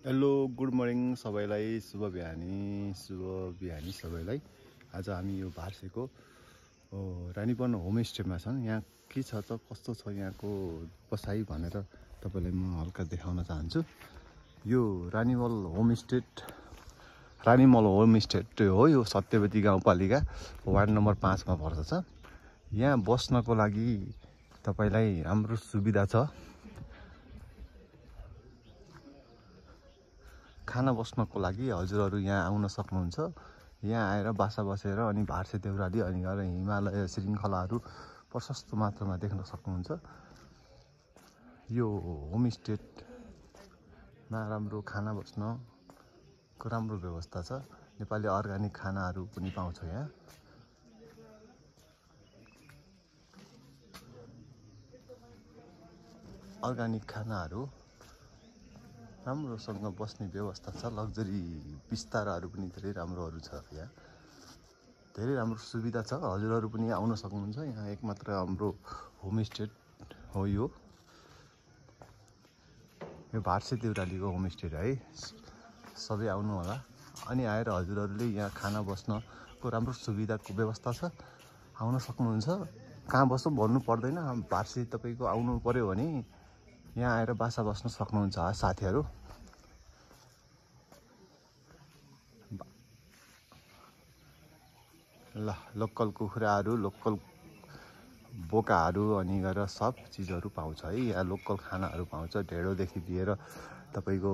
Hello good morning सबैलाई, शुभ बिहानी सबैलाई। आज हामी यो भार्सेको रानीवन होमस्टेमा छन्। यहाँ के छ त कस्तो छ यहाँको बसाइ भनेर तपाईलाई म हल्का देखाउन चाहन्छु। यो रानीमल होमस्टे हो। यो सत्यवती गाउँपालिका वार्ड नम्बर 5 मा पर्दछ। यहाँ बस्नको लागि तपाईलाई राम्रो सुविधा छ। खाना बस्नको लागि हजुरहरू यहाँ आउन सक्नुहुन्छ। यहाँ आएर बासा बसेर अनि भार्से देउराली अनि गएर हिमालय श्रृङ्खलाहरू प्रशस्त मात्रामा देख्न सक्नुहुन्छ। यो होमस्टेमा राम्रो खाना बस्नको राम्रो व्यवस्था छ। नेपाली अर्गानिक खानाहरू पनि पाउँछ। यहाँ अर्गानिक खानाहरू राम्रोसँग बस्ने व्यवस्था छ। लग्जरी बिस्ताराहरू पनि धेरै राम्रोहरू छ। यहाँ धेरै राम्रो सुविधा छ। हजुरहरू पनि आउन सक्नुहुन्छ। यहाँ एकमात्र हाम्रो होमस्टे हो। यो भार्से देउरालीको होमस्टे है। सबै आउनु होला अनि आएर हजुरहरूले यहाँ खाना बस्नको राम्रो सुविधाको व्यवस्था छ। आउन सक्नुहुन्छ। कहाँ बस्नु भन्नु पर्दैन। भार्से तपाईको आउनु पर्यो भने यहाँ आएर बासा बस्न सक्नुहुन्छ साथीहरू। लोकल कुखुराहरू, लोकल बोकाहरू अनि गएर सब चिजहरू पाउँछ है। यहाँ लोकल खानाहरू पाउँछ। ढेँडोदेखि लिएर तपाईको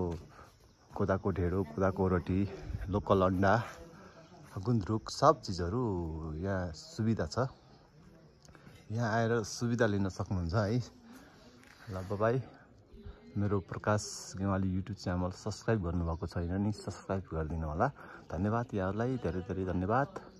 कोदाको ढेँडो, कोदाको रोटी, लोकल अन्डा, गुन्द्रुक सब चिजहरू यहाँ सुविधा छ। यहाँ आएर सुविधा लिन सक्नुहुन्छ है। ल बाइ। मेरो प्रकाश गेवाली युट्युब च्यानल सब्सक्राइब गर्नुभएको छैन नि सब्सक्राइब गरिदिनु होला। धन्यवाद यहाँलाई, धेरै धेरै धन्यवाद।